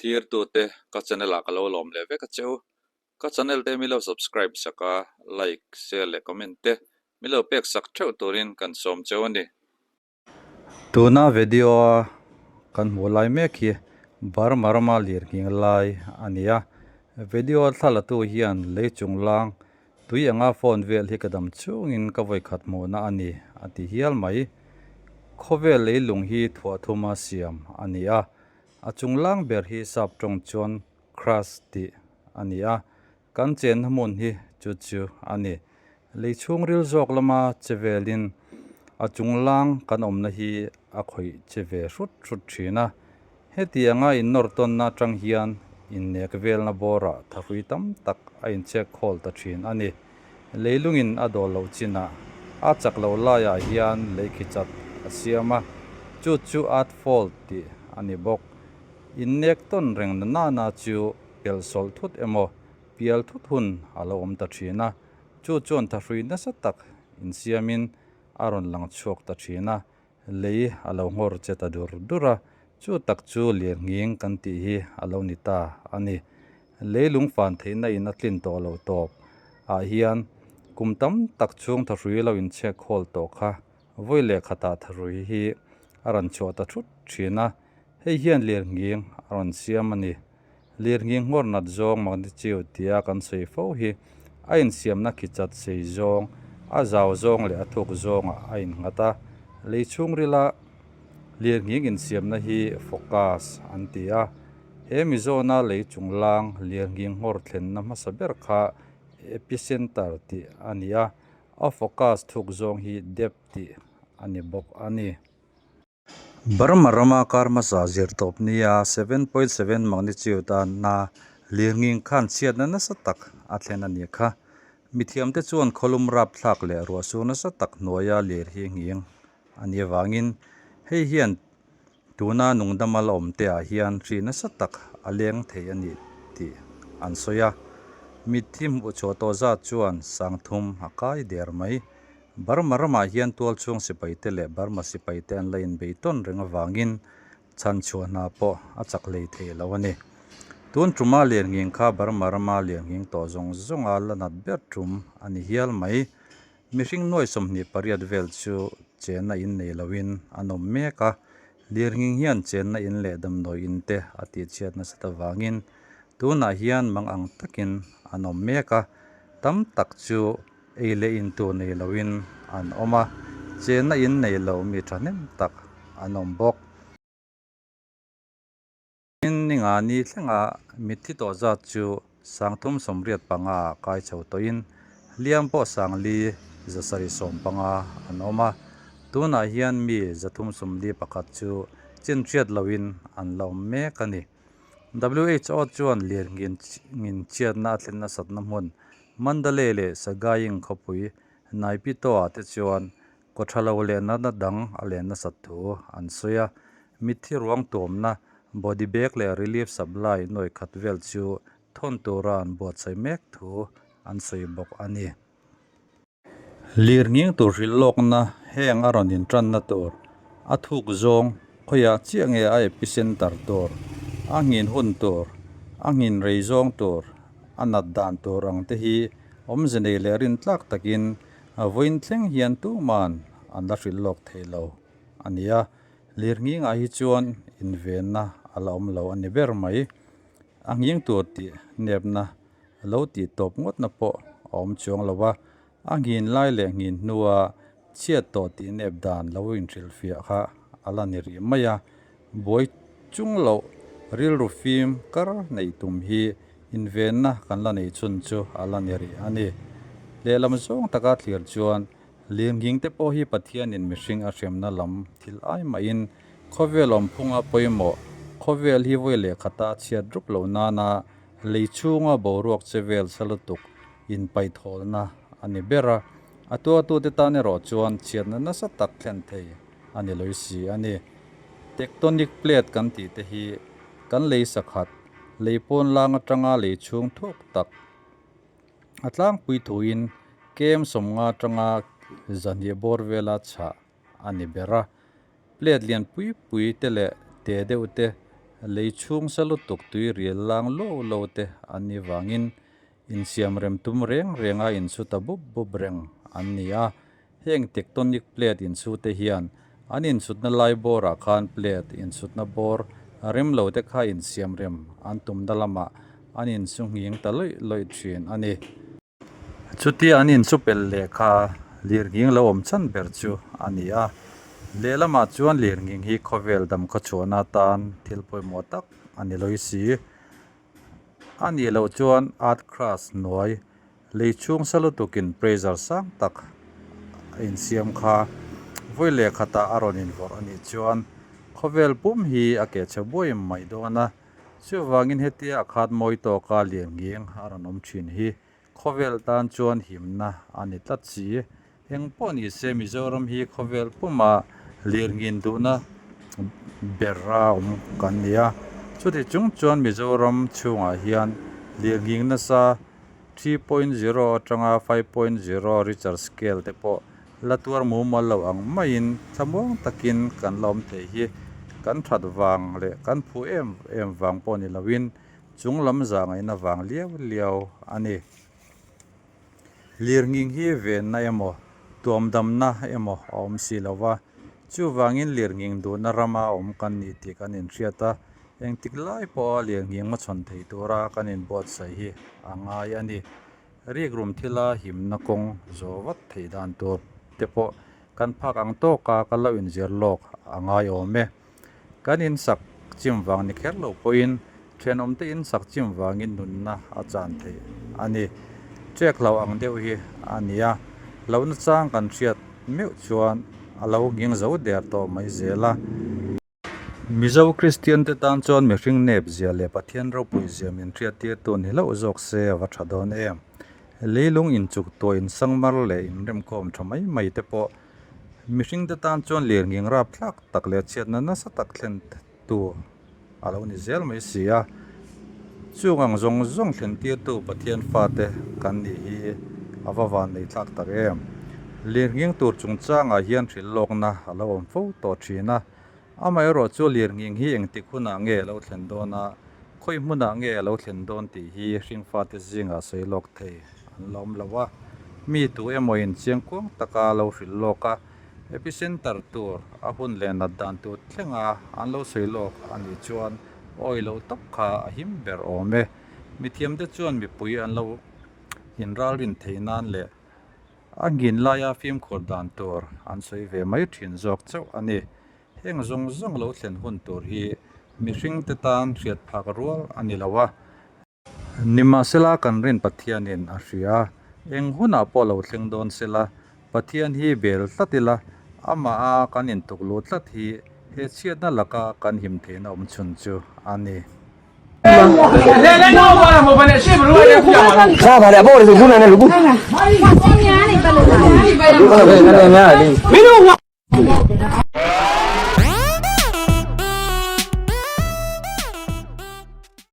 Thlirtute ka channel ah ka lo lawm leh vek a che u. Ka channel te mi lo subscribe sak a, like, share leh comment te mi lo pek sak theuh turin kan sawm cheu a ni. Tuna video a kan hmuh lai mek hi Burma rama lirnghing lai a ni a, video thla la tu hian lei chung lang Tui anga phone vel hi ka dam chungin ka vawikhat hmuhna a ni, a ti hial mai. Khawvel leilung hi thuah thuma siam a ni a, a chunglang ber hi sap tawng chuan crust tih a ni a, kan chenna hmun hi chu chu a ni. Lei chhungril zawk lama che velin a chunglang kan awmna hi a khawih che ve hrut hrut thin a, Heti anga innawr tawnna atang hian innek velna bawrah thahrui tam tak a inchek khawl ta thin a ni. Leilungin a dawl loh chinah a chak lo laiah hian lei khi chat a siam a, chu chu earth fault tih a ni bawk. Innek tawn reng na nana chu pelh sawlh thut emaw pial thut hun a lo awm ta thin a, chu chuan thahrui nasa tak insiamin a rawn lang chhuak ta thin a. Lei a lo nghawr che ta dur dur a, chu tak chu lirnghing kan tih hi a lo ni ta a ni. Lei lungfan theihna in a tlin tawh lo tawp ah hian kum tam tak chhung thahrui lo inchhek khawl tawh kha vawi leh khatah thahrui hi a rawn chhuah ta thut thin a, hei hian lirnghing a rawn siam a ni. Lirnghing nghawr nat zawng magnitude tia kan sawi fo hi a insiamna khi chat sei zawng, a zau zawng leh a thuk zawngah a innghat a. Lei chhungrila lirnghing insiamna hi focus an ti a. He Mizona lei chunglang lirnghing nghawr thlenna hmasa ber kha epicenter tih a ni a, a focus thuk zawng hi depth tih a ni bawk a ni. Burma rama kar hmasa zir tawp nia 7.7 magnitude a na lirnghing khan chhiatna nasa tak a thlen a ni kha. Mithiamte chuan khawlum rapthlak leh ruahsur nasa tak hnuaia lir hi nghing a nih avangin hei hian tuna nungdama la awmte ah hian hri nasa tak a leng thei a ni tih an sawi a. Mitthi hmuh chhuah tawh zat chuan sangthum a kai der mai. Burma ramah hian tualchhung sipaite leh Burma sipaite an la inbei tawn reng avangin chhanchhuah hna pawh a chak hlei thei lo a ni. Tun tuma lianghing kha Burma rama lianghing tawh zawng zawnga la nat ber tum a ni hial mai. Mihring nuai 28 vel chu chenna in nei loin an awm mek a, lirnghing hian chenna in leh damdawi in te a tihchhiat nasat avangin tunah hian mang ang takin an awm mek a, tam tak chu Ei leh in tur nei loin an awm a, chenna in nei lo mi thahnem tak an awm bawk. Tin, ninga ni thlenga mitthi tawh zat chu 385 ah kai chho tawhin hliam pawh 4715 an awm a, tunah hian mi 341 chu chinhriat loin an la awm mek a ni. WHO chuan lirngin ngin chhiatna a thlen nasatna hmun Mandalay leh Sagaing khawpui Naypyidaw-ah te chuan kawtha lo leh natna dang a len nasat thu an sawi a. Mitthi ruang tuamna body bag leh relief supply nuai khat vel chu thawn tura an buatsaih mek thu an sawi bawk a ni. Lirnghing tur hrilh lawkna heng a rawn intanna tur a thuk zawng khawiah chiah nge a epicenter tur, a nghin hun tur, a nghin rei zawng tur, a nat dan tur ang te hi awmze nei leh rintlak takin vawiin thleng hian tuman an la hrilh lawk thei lo a ni a. Lirnghingah hi chuan invenna a la awm lo a ni ber mai. A nghing tur tih nepna lo tih tawp ngawtna pawh a awm chuang lo a, a nghin lai leh nghin hnua chhiat tawh tih nep dan lo inhrilhfiah kha a la ni rih mai a, buai chung loh rilru fim kar neih tum hi invenna kan la nei chhun chu a la ni rih a ni. Lehlam zawng taka thlir chuan lirnghing te pawh hi Pathianin mihring a hremna lam thil ai mahin khawvel awmphunga pawimawh khawvel hi vawi leh khata chhiat rup loh nana Lei chhunga boruak che vel sa lutuk inpaithawlna a ni ber a, a tuartute tan erawh chuan chhiatna nasa tak thlen thei a ni lawih si a ni. Tectonic plate kan tih te hi kan lei sakhat, lei pawn lang atanga lei chhung thuk tak a tlangpui thuin kem 50 atanga 200 bawr vela chhah a ni ber a. Plate lian pui pui te leh te deuh te Lei chhung sa lutuk tui rial lang lo lo te an nih vangin insiam rem tum reng renga insu ta bup bup reng an ni a. Heng tectonic plate insu te hian an insutna lai bawrah khan plate insutna bawr rem lo te kha insiam rem an tumna lamah an insu nghing ta lawih lawih thin a ni. Chutia an insu pel leh kha lirnghing lo awm chhan ber chu a ni a. Lehlamah chuan lirnghing hi khawvel dam khawchhuahna atan thil pawimawh tak a ni lawi si. A nih loh chuan earth crust hnuai lei chhung sa lutukin pressure sang tak a insiam kha vawi leh khatah a rawn invawrh a nih chuan khawvel pum hi a keh chhe buai mai dawn a. Chuvangin hetia a khat mawi tawka lianghing a rawn awm thin hi khawvel tan chuan himna a ni tlat si. Eng pawh ni se Mizoram hi khawvel puma lirnghin duhna ber a awm kan ni a. Chuti chung chuan Mizoram chhungah hian lirnghing nasa 3.0 atanga 5.0 Richter scale te pawh La tuar mumal lo ang maiin thlamuang takin kan la awm thei hi kan that vang leh kan phu em em vang pawh ni loin chung lam zah ngaihna vang liau liau a ni. Lirnghing hi venna emaw tuamdamna emaw a awm si lo va, chuvangin lirnghing duhna rama awm kan ni tih kan inhriat a, engtik lai pawha lirnghing hmachhawn thei tura kan inbuatsaih hi a ngai a ni. Rikrum thila himna kawng zawh vat theih dan tur te pawh kan phak ang tawka ka lo inzir lawk a ngai awm e. Kan insak chim vang ni kher lo pawhin thenawmte insak chim vangin nunna a chan theih a ni. Ṭek lo ang deuh hi a ni a, lohna chang kan hriat meuh chuan a lo nghing zo der tawh mai zel a. Mizo Kristian te tan chuan mihring nep zia leh Pathian ropui zia min hriat tir tu ni hlauh zawk se a va tha dawn em. Leilung inchuk tuah insangmar leh inremkhawm tha mai mai te pawh mihring te tan chuan lirnghing rapthlak tak leh chhiatna nasa tak thlen tu a lo ni zel mai si a. Chung ang zawng zawng thlen tir tu Pathian fate kan nih hi a va van nei thlak tak em. Lirnghing tur chungchangah hian hrilh lawkna a lo awm fo tawh thin a. Amaherawh chu lirnghing hi engtik hunah nge a lo thlen dawn a, khawi hmunah nge a lo thlen dawn tih hi hringfate zingah sawi lawk thei an la awm lo a. Mi tu emawin chiangkuang taka lo hrilh lawk a, epicenter tur a hun leh nat dan tur thlenga an lo sawi lawk a nih chuan awi loh tawp kha a him ber awm e. Mithiamte chuan mipui an lo inralrin thei nan leh A ngin laia fimkhur dan tur an sawi ve mai thin zawk chauh a ni. Heng zawng zawng lo thlen hun tur hi mihring te tan hriat phak rual a ni lo a. Nimahsela kan rin Pathianin a hria a, eng hunah pawh lo thleng dawn sela Pathian hi bel tlat ila, amah a kan intuk luh tlat hi he chhiatna laka kan him theihna awm chhun chu a ni.